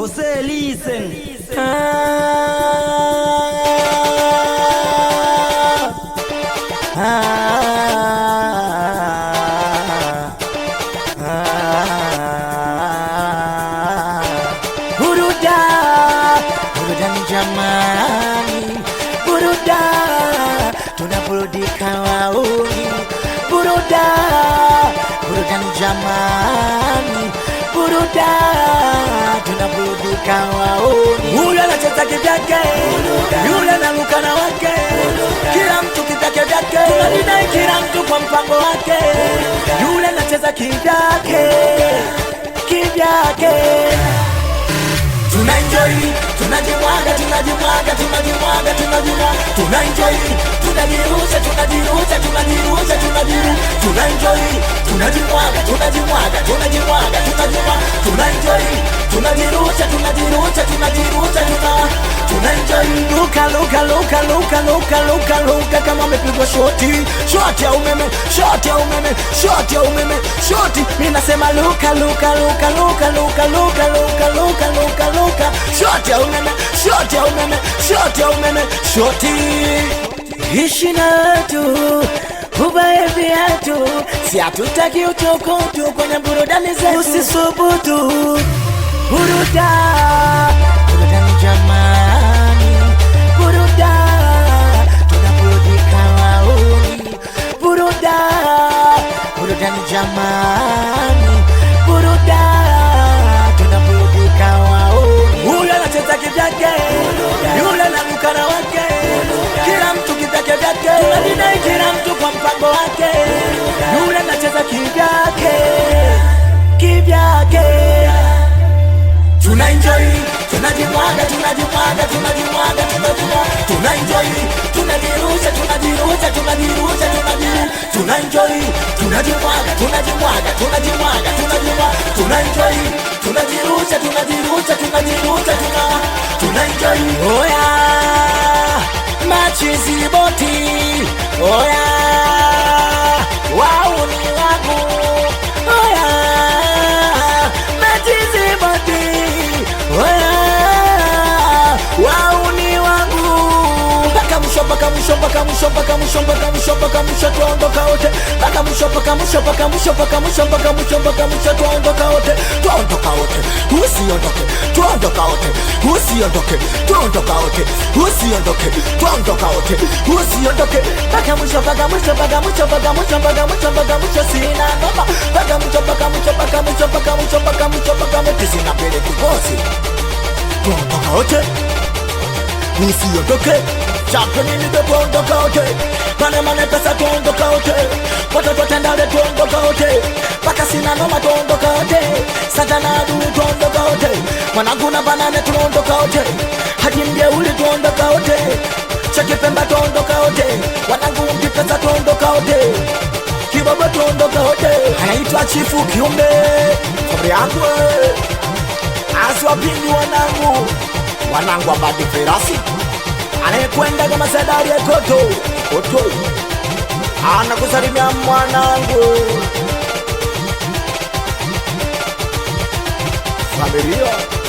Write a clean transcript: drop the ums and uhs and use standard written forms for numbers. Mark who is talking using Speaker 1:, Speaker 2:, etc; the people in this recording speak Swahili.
Speaker 1: Você listen. Ah, ah, ah. Buruda, burudani jamani, buruda, tunaburudika wauni, buruda, burudani jamani, buruda, tunaburudika wauni.
Speaker 2: Yule anacheza kivyake, yule anaruka na wake, kila mtu kivyake vyake, tunadinai kila mtu kwa mpango wake. Yule anacheza kivyake, kivyake. Tuna enjoy, tunajimwaga, tunajimwaga, tunajimwaga, tunajimwaga, tuna enjoy, tunajirusha, tunajirusha, tunajirusha, tunajiru, tuna enjoy, tunajimwaga, tunajimwaga, tunajimwaga, tunajimwaga, tuna enjoy, tunajirusha, tunajirusha, tunajirusha, tuna enjoy. Luka, luka, luka, luka, luka, luka, luka kama amepigwa shoti, shoti ya umeme, shoti ya umeme, shoti ya umeme, shoti. Mimi nasema luka, luka, luka, luka, luka, luka, luka, luka, luka, luka, shoti ya umeme, shoti ya umeme, shoti ya umeme, shoti.
Speaker 1: Ishi na watu uvae viatu, si hatutaki utukutu kwenye burudani zetu, usisubutu buruda, burudani jamani, buruda, tunaburudika wauni, buruda, burudani jamani, buruda, tunaburudika wauni.
Speaker 2: Yule anacheza kivyake, yule anaruka na wake, kila mtu kivyake vyake, tunadinai kila mtu kwa mpango wake. Yule anacheza kivyake,
Speaker 1: Kivyake.
Speaker 2: Tuna enjoy, tunajimwaga, tunajimwaga, tunajimwaga, tunajimwaga, tuna enjoy, tunajirusha, tunajirusha, tunajirusha, tunajiru, tuna enjoy, tunajimwaga, tunajimwaga, tunajimwaga, tunajimwaga, tuna enjoy, tunajirusha, tunajirusha, tunajirusha, tuna enjoy.
Speaker 1: Oya, machizi boti, oya, wauni wangu, oya, machizi boti, oya, wauni wangu.
Speaker 2: Mpaka mwisho, mpaka mwisho, mpaka mwisho, mpaka mwisho, mpaka mwisho, mpaka mwisho, tuondoka wote. Mpaka mwisho, mpaka mwisho, mpaka mwisho, mpaka mwisho, mpaka mwisho, mpaka mwisho, tuondoka wote, tuondoka wote, usiondoke, tuondoka wote, usiondoke, tuondoka wote, usiondoke, tuondoka wote, usiondoke.
Speaker 1: Mpaka mwisho, mpaka mwisho, mpaka mwisho, mpaka mwisho, mpaka mwisho, mpaka mwisho, sina noma.
Speaker 2: Mpaka mwisho, mpaka mwisho, mpaka mwisho, mpaka mwisho, mpaka mwisho, mpaka mwisho, 92 kikosi, tuondoka wote, usiondoke. Champion ni tuondoka wote, mane mane pesa tuondoka wote, watoto tendale tuondoka wote, mpaka sina noma tuondoka wote, satana adui tuondoka wote, mwanangu na banane tuondoka wote, haji mjeuli tuondoka wote, chaki Pemba tuondoka wote, wanangu mkipesa tuondoka wote, kibaba tuondoka wote, anaitwa Chifu Kiumbe, familia yangu aswapindi wanangu, wanangu abadi verasi anayekwenda kama sadari ya koto koto, anakusalimia mwanangu, familia.